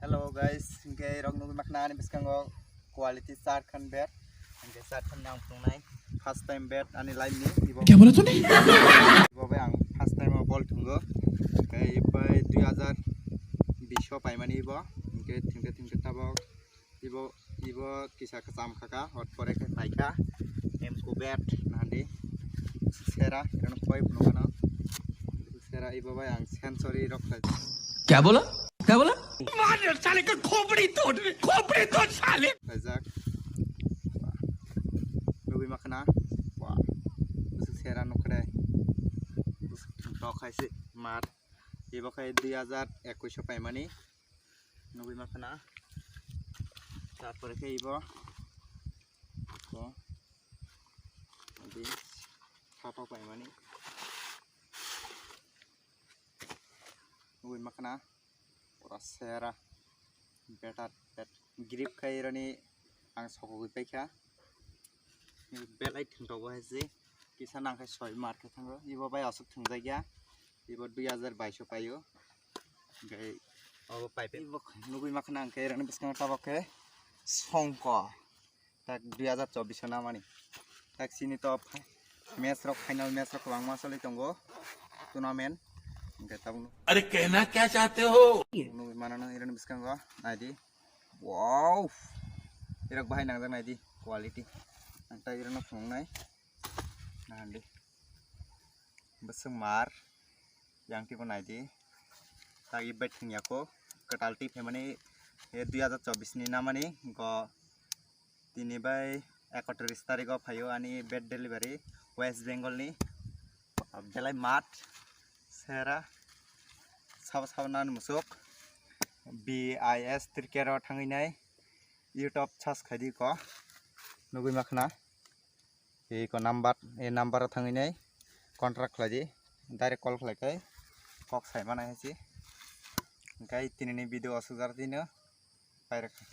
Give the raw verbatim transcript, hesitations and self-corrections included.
Hello guys, hingke rok nugwi makhna ani bwskango quality Jharkhand bat. Hingke Jharkhand ni ang phunuknai first time bat ani life ni ibo. Kya bola tune? Ibo bai ang first time o ball thungo. Hingke ibo dui hazar bish o paimani ibo. Hingke thwngke thwngke tabok ibo, ibo kisa kwcham khaka, hot pore khe paikha. Emco bat nahandi sera, iron koi phunukano. Sera ibo bai ang century rok khai. Kya bola? Kya bola? Mano sale ka khopri tod, khopri tod sale. Khaijak. Nugwi makhna. Wah. Busuk sera nukre. Busuk thok khaisi mar. Ibo khai dui hazar ekush o paimani. Nugwi makhna. Tarpore khe ibo. Ko. Adi. Thapa paimani. Nugwi makhna. Pura sera. Better, bet-, grip khai rani ang sokogwi paikha. Belai thwngtok bo hai se. Kisa nang khai soi mar khe thango. Ibo bai aswk thwngjak ya. Ibo dui hazar baish o paio. Hingke obo paipe. Ibo nugwi makhna hingke rani bwskango tabok khe songko. Tak dui hazar chobbish o namani. Tak sini to pha-, match rok, final match rok kwbangma choli tongo. Tournament. Hingke tabuk. Are kehna kya chahte ho? Nugwi manano rani bwskango. Naidi. Wow. Irok bahai nangjak naidi quality. Ang tak irokno phunuknai. Nahandi. Bwswk mar. Yang tipo naidi. Tak i bet thwngya ko. Kwtal twi phaimani, e dui hazar chobbish ni namani. Go tini bai ekatris tarikh o phaio ani bet delivery West Bengal ni. Belai mat. Sera. Sabo sabo nani musuk. B I S Tricare o thangwi nai. YouTube search khaidi ko. Nugwi makhna. Eko number, e number o thangwi nai contract khlai di, direct call khlai khai kok sai mano hai se. Hingke tini ni video o sujak dino pairok kha.